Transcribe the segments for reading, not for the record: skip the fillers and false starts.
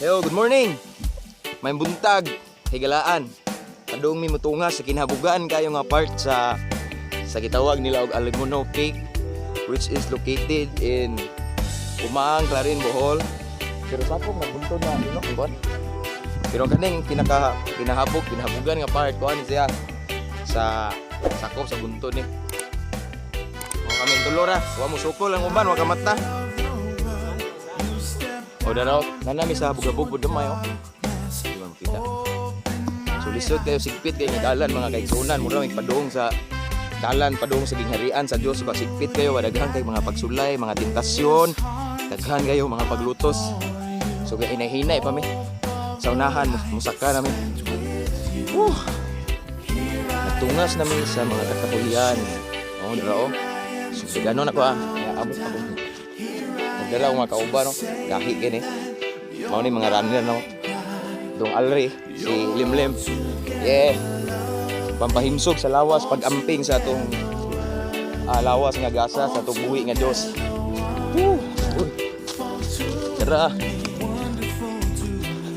Hello, good morning. May buntag, higalaan. Padung mi mutunga sa kinahabugan kayo nga part sa gitawag nila og Alimuno Peak, which is located in Pumang, Clarin, Bohol. Pero sakop nagbuntod na ano, kuan. Pero kaning pinaka kinahabog, kinahabugan nga part, kuan siya sa sakop sa buntod ni. Mo kami tulo ra, wa mo sukol ang uban, wa ka mata. O daraw, nanami sa habog-habog pud gamay oh. Di ba makita? So lisod kayo, sigpit kayo nga dalan, mga kaigsunan, mura may padung sa dalan padung sa gingharian sa Dios ba. Sigpit kayo, daghan kay mga pagsulay, mga tentasyon, daghan kayo mga paglutos. So kay hinay-hinay pa mi. Sa unahan musaka nami. Woo! Nagtungas nami sa mga kakahuyan. Oh, dira oh. So gano'n ako ah. Abot ako. Nagdala ko mga kauban no. Gahi kini. Mao ni mga runner no. Dong Alri, si Limlim. Yeah. Pampahimsog sa lawas, pag-amping sa atong lawas nga gasa sa atong buhi nga Dios. Woo! Uy. Tara.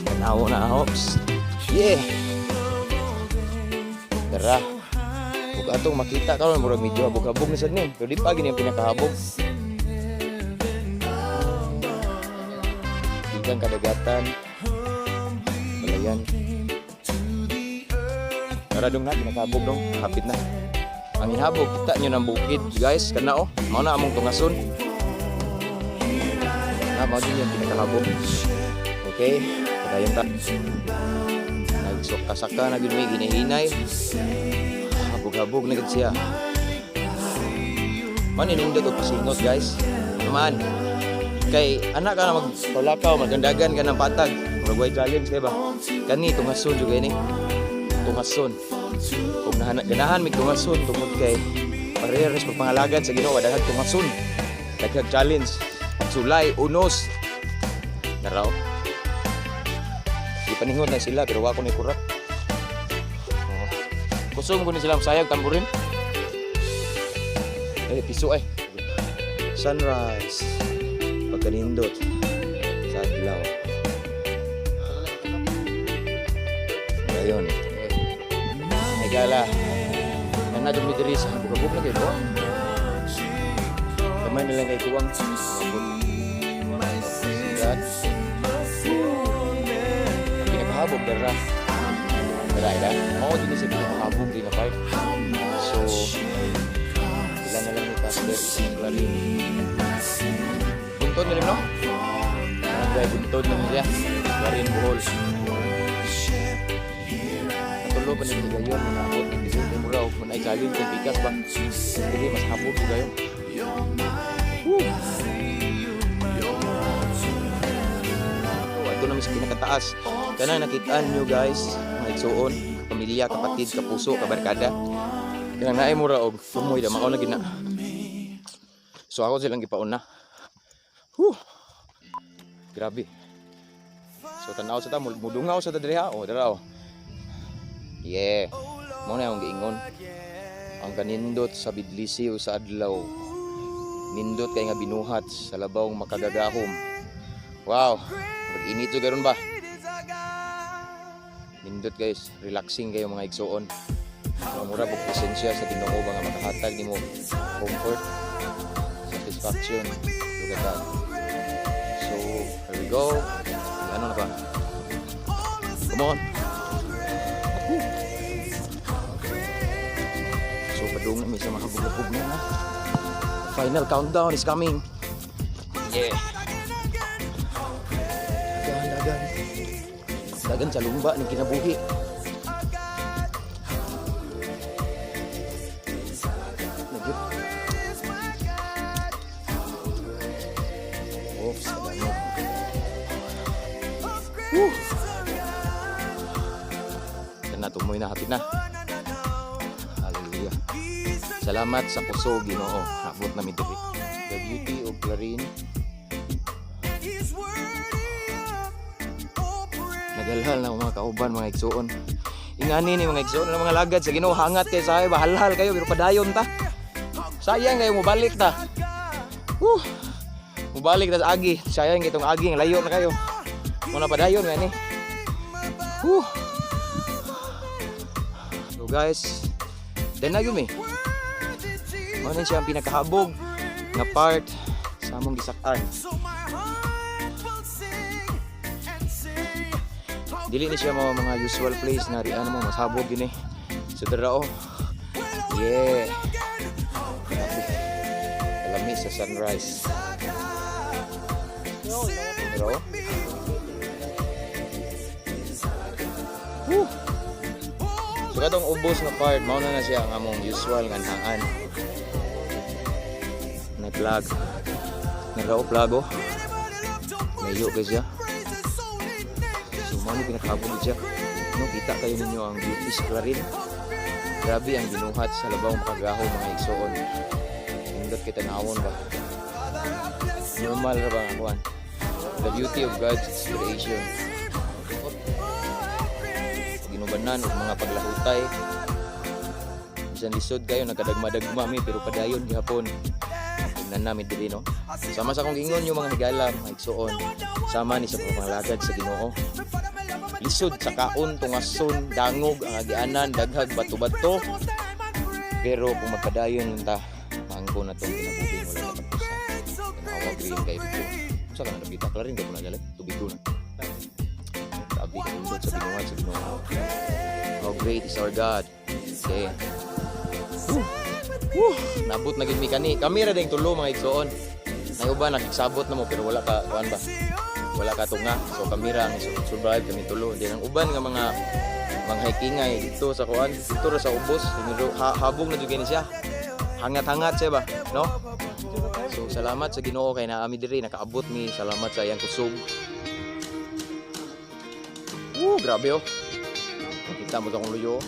Tanaw na hops. Yeah. Tara. Ug atong makita karon, murag medyo habog-habog na sad ni. Pero di pa gini ang pinakahabog. Gikan kadagatan. Balayan. Tara dong na, pinakahabog dong. Hapit na. Ang hinabog, kita nyo ng bukid, guys. Kana oh, mao na among tungason. Na, mao din yung pinakahabog. Okay, padayon ta. Nagsok-kasaka na gud mi, ginahinay. Habog-habog na gud siya. Maninindot og pasingot, guys. Naman. Kay anak ka na magpalakaw, magandagan ka ng patag. Murag way challenge kay ba? Kani tungason jud kay ni. Tungason. Ug nahan ganahan mig tungason tungod kay parehas pagpangalagad sa Ginoo, daghang tungason. Daghang challenge. Sulay, unos. Naraw. Gipaningot na sila pero wa ko ni kurat. Oo. Kusog ko ni sila sayag tamburin. Eh, piso eh. Sunrise. Pagkanindot sa adlaw. Ayun. Ay gala. Nana dyan mi diri sa habog-habog na kayo. Kamay na lang kay kuwang. Abot. Sigat. Ang pinakahabog dara. Dara ila. Mao din sa pinakahabog din na part. So sila na lang ni Pastor sa Clarin. Buntod na rin, no? Barangay Buntod na niya. Clarin, Bohol. Natulo pa nila gayon, mga abot ng dili. Kay mura og man ay challenge kay pikas ba. Dili mas habog ko gayon. Woo! Oh, ito namin sa pinakataas. Kanang nakitaan nyo guys, mga igsuon, pamilya, kapatid, kapuso, kabarkada. Kanang naay mura og tumoy da mao na gina. So ako silang gipauna. Whew. Grabe. So tanaw sa ta, mudungaw sa ta diri ha. Oh, dira oh. Yeah. Mao na akong giingon. Ang kanindot sa bidlisiw sa adlaw. Nindot kay nga binuhat sa labawng makagagahom. Wow. Mag-init jud karon ba? Nindot guys, relaxing kayo mga igsuon. So, mura po presensya sa Ginoo ba nga makahatag nimo comfort, satisfaction. Look at that. So, here we go. Ano na ba? Come on. Woo. So, padung na mi sa mga habog na. Final countdown is coming. Yeah. Dagan, dagan. Dagan sa lumba ng kinabuhi. Nagyut. Oh, salamat. Woo! Yan na, tumoy na, hapit na. Hallelujah. Salamat sa kusog, Ginoo. Abot na mi diri. The beauty of Clarin. Nagalhal na mga kauban, mga igsuon. Ingani ni mga igsuon, mga lagad sa Ginoo, hangat kay sa bahalhal kayo pero padayon ta. Sayang kayo mobalik ta. Woo! Mobalik ta sa agi. Sayang itong agi, layo na kayo. Muna padayon nga ni. Whew. So guys, then na yun eh. Mao na siya ang pinakahabog nga part sa among gisak-an. Dili ni siya mo mga usual place nga rian mo mas habog gini. So dara oh. Yeah. Grabe. Kalami sa sunrise. Pero oh. Woo! So katong ubos nga part, mao na na siya ang among usual nga anhaan. May plug. Narao plug oh. Layo kay siya. So mao ni pinakahabog siya. No, kita kayo ninyo ang beauty sa Clarin. Grabe ang ginuhat sa labaw makagaho, mga igsoon. Nindot kita nawon ba. Normal ra ba ang kuan? The beauty of God's creation. Ginubanan og mga paglahutay. Bisan lisod kayo, nagkadagma-dagma mi, pero padayon gihapon. Tingnan namin diri, no. Sama sa akong gingon yung mga higala, mga igsoon. Sama ni sa pangalagad sa Ginoo. Lisod sa kaon, tungason, dangog ang agianan, daghag bato-bato. Pero kung magpadayon ta, maangko na tong kinabuhi wala katapusan. Tanawa green kay dito. Usa ka na nakita, Clarin kay na galit, tubig na. Grabe ka nindot sa binuhat sa Ginoo. How great is our God. Okay. Woo. Woo. Nabot na gid mi kani. Kami ra ding tulo, mga igsoon. Nay uban nakigsabot na mo pero wala ka kuan ba. Wala ka tunga. So kami ra ang survive, kami tulo. Di ang uban nga mga hikingay dito sa kuan, dito ra sa ubos. Pero habog na jud ni siya. Hangat-hangat siya ba, no? So salamat sa Ginoo kay naa mi diri, nakaabot mi. Salamat sa iyang kusog. Woo, grabe oh. Kita mo sa akong luyo.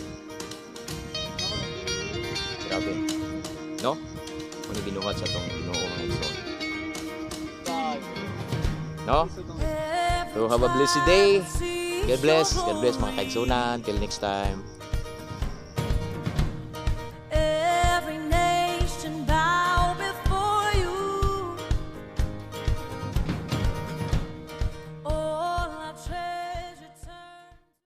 Grabe. No? Muna binuhat sa tong Ginoo, mga igsoon. No? So have a blessed day. God bless. God bless, mga kaigsunan. Till next time.